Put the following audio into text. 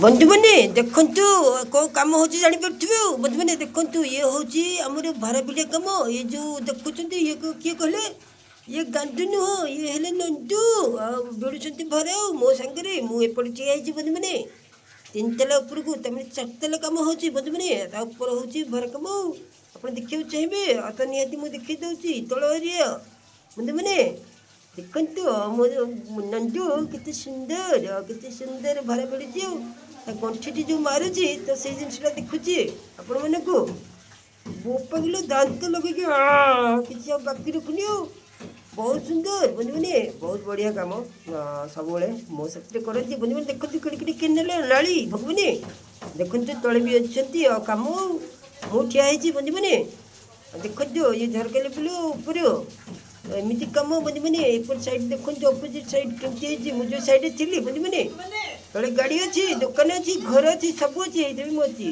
ବନ୍ଧୁମାନେ, ଦେଖନ୍ତୁ କେଉଁ କାମ ହେଉଛି, ଜାଣିପାରୁଥିବେ। ଆଉ ବନ୍ଧୁମାନେ, ଦେଖନ୍ତୁ, ଇଏ ହେଉଛି ଆମର ଭାରା ଭିଡ଼ିଆ କାମ। ଇଏ ଯେଉଁ ଦେଖୁଛନ୍ତି, ଇଏ କିଏ କହିଲେ, ଇଏ ଗାଣ୍ଡୁ ନୁହଁ, ଇଏ ହେଲେ ନନ୍ଦୁ। ଆଉ ଭିଡ଼ୁଛନ୍ତି ଭାର ଆଉ ମୋ ସାଙ୍ଗରେ। ମୁଁ ଏପଟେ ଠିଆ ହେଇଛି ବନ୍ଧୁମାନେ, ତିନି ତାଲା ଉପରକୁ, ତାମାନେ ଚାରି ତାଲା କାମ ହେଉଛି ବନ୍ଧୁମାନେ। ତା ଉପରେ ହେଉଛି ଭାର କାମ। ଆଉ ଆପଣ ଦେଖିବାକୁ ଚାହିଁବେ, ଆଉ ତ ନିହାତି ମୁଁ ଦେଖେଇ ଦେଉଛି ତଳ ଏରିଆ। ବନ୍ଧୁମାନେ, ଦେଖନ୍ତୁ, ମୋ ନନ୍ଦୁ କେତେ ସୁନ୍ଦର, କେତେ ସୁନ୍ଦର ଭାର ଭିଡ଼ୁଛି। ଆଉ ତା ଗଣ୍ଠିଟି ଯେଉଁ ମାରୁଛି, ତ ସେଇ ଜିନିଷଟା ଦେଖୁଛି ଆପଣମାନଙ୍କୁ। ବୋପା କିଲୋ, ଦାନ୍ତ ଲଗେଇକି କିଛି ଆଉ ବାକି ରଖୁନି। ଆଉ ବହୁତ ସୁନ୍ଦର ବନ୍ଧୁମାନେ, ବହୁତ ବଢ଼ିଆ କାମ ସବୁବେଳେ ମୋ ସାଥିରେ କରନ୍ତି। ବନ୍ଧୁମାନେ, ଦେଖନ୍ତୁ, କେଡ଼େ କେଡ଼େ କେନାଲ ନାଳି। ଭଗବାନେ, ଦେଖନ୍ତୁ, ତଳେ ବି ଅଛନ୍ତି ଆଉ କାମ। ମୁଁ ଠିଆ ହେଇଛି ବନ୍ଧୁମାନେ, ଦେଖନ୍ତୁ, ଇଏ ଝରକା ଲେବୁଲ ଉପରୁ ଏମିତି କାମ। ବନ୍ଧୁମାନେ, ଏପଟ ସାଇଡ୍ ଦେଖନ୍ତୁ, ଅପୋଜିଟ୍ ସାଇଡ୍ କେମିତି ହେଇଛି। ମୁଁ ଯେଉଁ ସାଇଡ଼୍ରେ ଥିଲି ବନ୍ଧୁମାନେ, ତଳେ ଗାଡ଼ି ଅଛି, ଦୋକାନ ଅଛି, ଘର ଅଛି, ସବୁ ଅଛି। ଏଇଠି ବି ମୁଁ ଅଛି।